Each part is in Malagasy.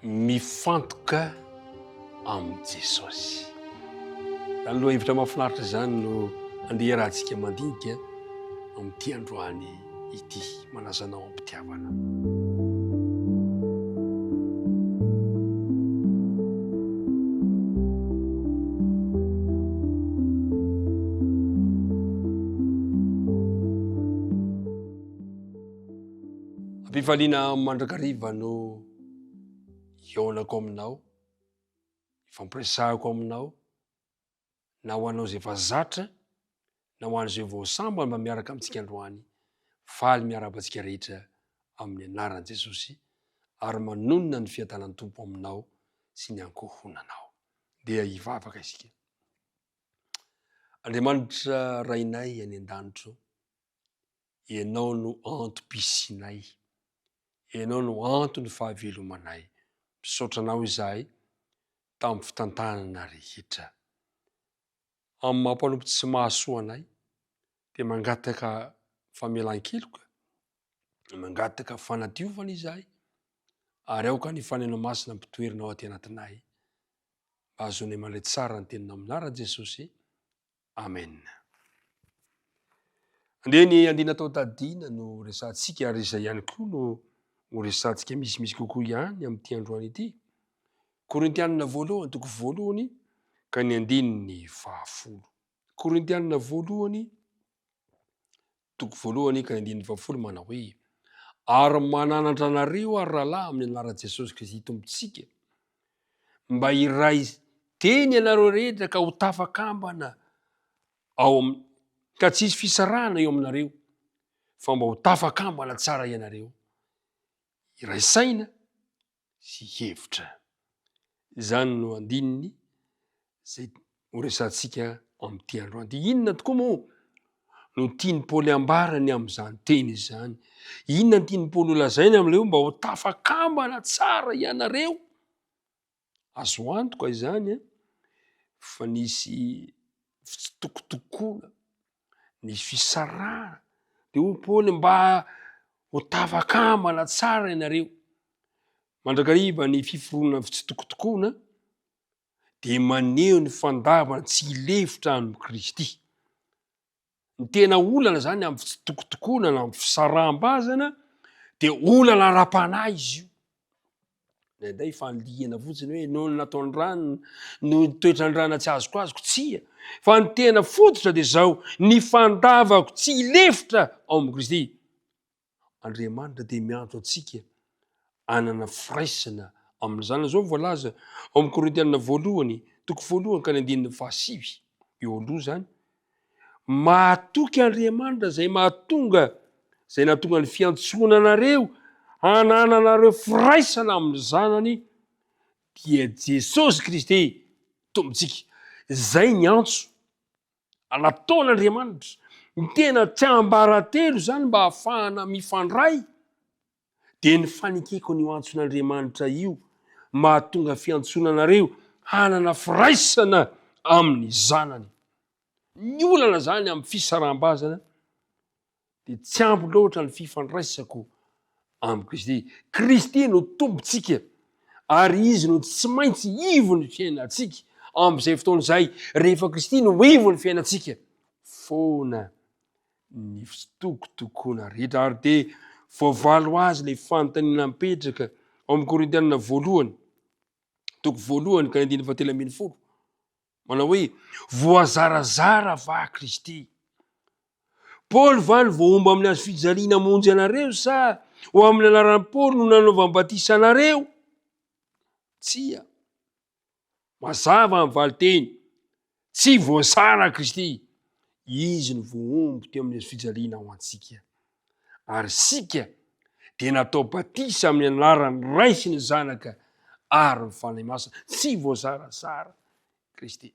Mifantoka amin'i Jesosy. Izany lohahevitra mahafinaritra izany no andeha iarahantsika mandinika amin'ity androany ity. Manasa anao am-pitiavana. Am-pifaliana mandrakariva no hihaonako aminao, hifampiresahako aminao, na ho anao izay efa zatra, na ho an'izay vao sambany mba miaraka amintsika androany. Faly miarahaba antsika rehetra amin'ny anaran'i Jesosy ary manonona ny fiadanan'ny Tompo aminao sy ny ankohonanao. Dia hivavaka isika. Andriamanitra Rainay any an-danitro, Ianao no antom-pisianay. Ianao no anton'ny fahavelomanay. Misaotra Anao izahay tamin'ny fitantanana rehetra. Amin'ny maha mpanompo tsy mahasoa anay dia mangataka famelan-keloka, mangataka fanadiovana izahay ary aoka ny Fanahinao Masina ampitoerina ao aty anatinay mba hahazoanay mandray tsara ny teninao amin'ny anaran'i Jesosy. Amen. Andeha ny andiana atao tadiana no resahantsika ary izay ihany koa no ho resahantsika misimisy kokoa ihany amin'ity androany ity. Korintianina voalohany toko voalohany ka ny andininy fahafolo. Korintianina voalohany toko voalohany ka ny andininy fahafolo manao hoe ary mananatra anareo ary rahalahy amin'ny anaran'i Jesosy Kristy Tompontsika mba hiray teny ianareo rehetra ka ho tafakambana ao am ka tsy hisy fisarahana eo aminareo fa mba ho tafakambana tsara ianareo hiray saina sy hevitra. Izany no andininy izay horesahantsika amin'ity androany ity. Inona tokoa moa no tian'i Paoly ambara ny amin'izany teny izany? Inona no tian'i Paoly holazaina amin'ilay hoe mba ho tafakambana tsara ianareo? Azo antoka izany fa nisy fitsitokotokoana, nisy fisarahana. Dia hoy Paoly mba ho tafakambana tsara ianareo. Mandrakariva ny fiforonana fitsitokotokoana dia maneho ny fandavana tsy hilefitra amin'i Kristy. Ny tena olana izany amin'ny fitsitokotokoana na amin'ny fisaraham-bazana dia olana ara-panahy izy io. Indraindray fanilihana fotsiny hoe noho ny nataon'ny rano, noho ny toetran'ny rano tsy azoko azoko, tsia. Fa ny tena fototra dia izao, ny fandavako tsy hilefitra ao amin'i Kristy. Andriamanitra dia miantso antsika hanana firaisana amin'ny Zanany. Izao no voalaza ao amin'ny Korintiana voalohany, toko voalohany ka ny andininy fahasivy, eo aloha izany. Mahatoky Andriamanitra izay mahatonga, izay nahatonga ny fiantsoana anareo hanananareo firaisana amin'ny Zanany, dia Jesosy Kristy Tompontsika. Izay ny antso. Nataon'Andriamanitra. Ny tena tsiambaratelo izany mba hahafahana mifandray dia ny fanekeko an'io antson'Andriamanitra io mahatonga fiantsoana anareo hanana firaisana amin'ny zanany. Ny olana izany amin'ny fisaraham-bazana dia tsy ampy loatra ny fifandraisako amin'i Kristy. Kristy no Tompontsika ary Izy no tsy maintsy ivon'ny fiainantsika. Amin'izay fotoana izay, rehefa Kristy no ivon'ny fiainantsika, foana ny fitokotokoana rehetra. Ary dia voavaly ho azy ilay fanontaniana mipetraka ao amin'ny Korintianina voalohany, toko voalohany ka ny andininy fahatelo ambinifolo. Manao hoe, Voazarazara va Kristy? Paoly va no voahombo amin'ny hazo fijaliana hamonjy anareo sa ho amin'ny anaran'i Paoly no nanaovam-batisa anareo? Tsia. Mazava ny valinteny. Tsy voazara Kristy. Izy no voahombo teo amin'ny hazo fijaliana ho antsika. Ary isika dia natao batisa amin'ny anaran'ny Ray sy ny Zanaka ary ny Fanahy Masina. Tsy voazarazara Kristy.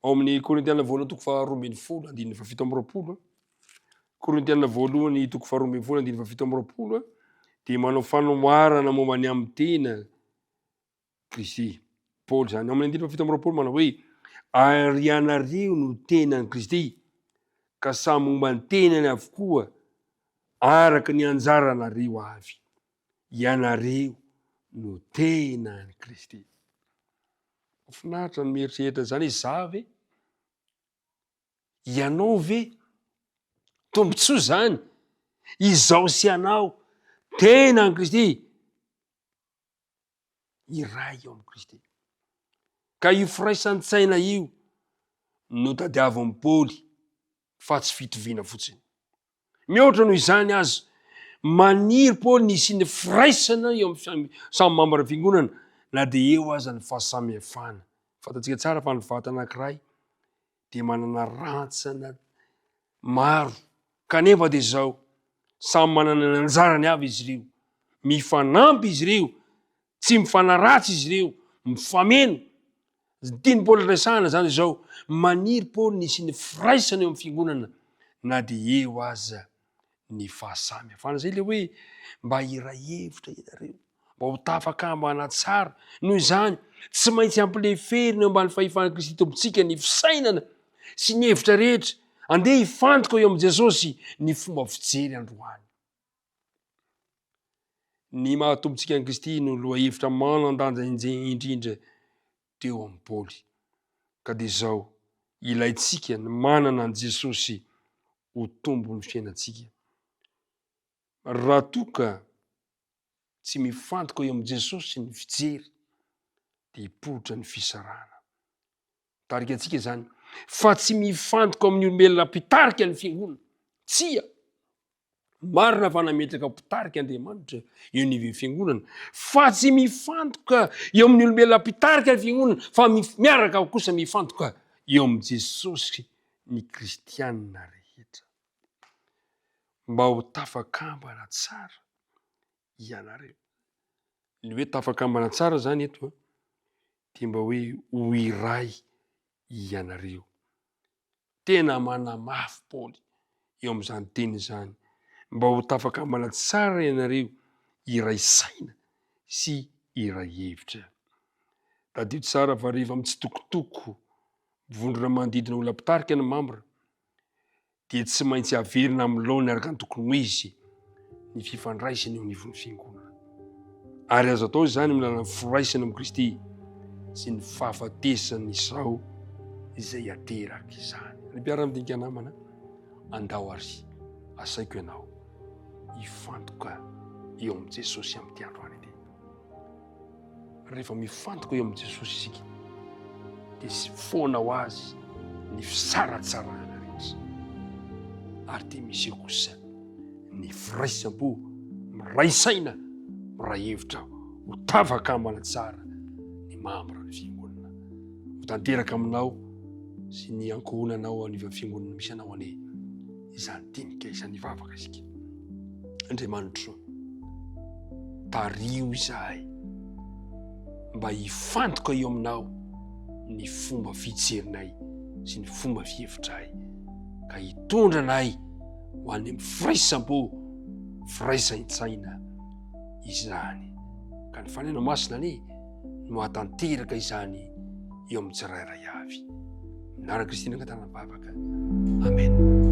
Ao amin'ny Korintiana voalohany toko faharoa ambin'ny folo andininy fahafito amby roapolo, Korintiana voalohany toko faharoa ambin'ny folo andininy fahafito amby roapolo dia manao fanoharana momba ny amin'ny tena Kristy. Paoly izany. Ao amin'ny andininy fahafito amby roapolo manao hoe, Ary ianareo no tenan'i Kristy, ka samy momba ny tenany avokoa araka ny anjaranareo avy. Ianareo. no tena an'i Kristy. Mahafinaritra ny mieritreritra izany, izaho ve? Ianao ve? Tombontsoa izany, izaho sy ianao, tena an'i Kristy. Iray eo amin'i Kristy. Ka io firaisan-tsaina io no tadiavin'i Paoly fa tsy fitoviana fotsiny. Mihoatra noho izany aza, maniry Paoly ny hisian'ny firaisana eo amin'ny samy mambran'ny fiangonana na dia eo aza ny fahasamihafana. Fantatsika tsara fa ny vatana anankiray dia manana rantsana maro, kanefa dia izao, samy manana ny anjarany avy izy ireo, mifanampy izy ireo, tsy mifanaratsy izy ireo, mifameno. Ny tian'i Paoly resahana izany izao, maniry Paoly ny hisian'ny firaisana eo amin'ny fiangonana na dia eo aza ny fahasamihafana. Izay ilay hoe mba hiray hevitra ianareo, mba ho tafakambana tsara. Noho izany, tsy maintsy ampileferina eo ambany fahefan'i Kristy Tompontsika ny fisainana sy ny hevitra rehetra. Andeha hifantoka eo amin'i Jesosy ny fomba fijery androany. Ny maha Tompontsika an'i Kristy no lohahevitra manan-danja indrindra teo amin'i Paoly. Ka dia izao, ilaintsika ny manana an'i Jesosy ho tombon'ny fiainantsika. Raha toa ka tsy mifantoka eo amin'i Jesosy ny fijery, dia hipoitra ny fisarahana. Mitarika antsika izany fa tsy mifantoka amin'ny olombelona mpitarika ny fiangonana. Tsia! Marina fa nametraka mpitarika Andriamanitra eo anivon'ny fiangonana, fa tsy mifantoka eo amin'ny olombelona mpitarika ny fiangonana, fa miaraka kosa mifantoka eo amin'i Jesosy ny kristianina rehetra. Mba ho tafakambana tsara ianareo. Ny hoe tafakambana tsara izany eto dia mba hoe ho iray ianareo. Tena manamafy Paoly eo amin'izany teny izany, mba ho tafakambana tsara ianareo hiray saina sy hiray hevitra. Tadidio tsara fa rehefa mitsitokotoko vondrona manodidina olona mpitarika ny mambra, dia tsy maintsy averina amin'ny laoniny araka ny tokony ho izy ny fifandraisana eo anivon'ny fiangonana. Ary azo atao izany amin'ny alalan'ny firaisana amin'i Kristy sy ny fahafatesan'ny izao izay ateraka izany. Ry mpiara-midinika namana, andao ary asaiko ianao hifantoka eo amin'i Jesosy amin'ity androany ity. Rehefa mifantoka eo amin'i Jesosy isika dia foana ho azy ny fisaratsarahana rehetra ary dia miseho kosa ny firaisam-po, miray saina, miray hevitra ho tafakambana tsara ny mambra ny fiangonana. Ho tanteraka aminao sy ny ankohonanao anivon'ny fiangonana misy anao anie izany dinika izany hivavaka isika. Andriamanitro, tariho izahay mba hifantoka eo aminao ny fomba fijerinay sy ny fomba fihevitray ka hitondra anay ho any amin'ny firaisam-po, firaisan-tsaina izany. Ka ny Fanahinao Masina anie no hahatanteraka izany eo amin'ny tsirairay avy. Amin'ny anaran'i Kristy nangatahana vavaka. Amen.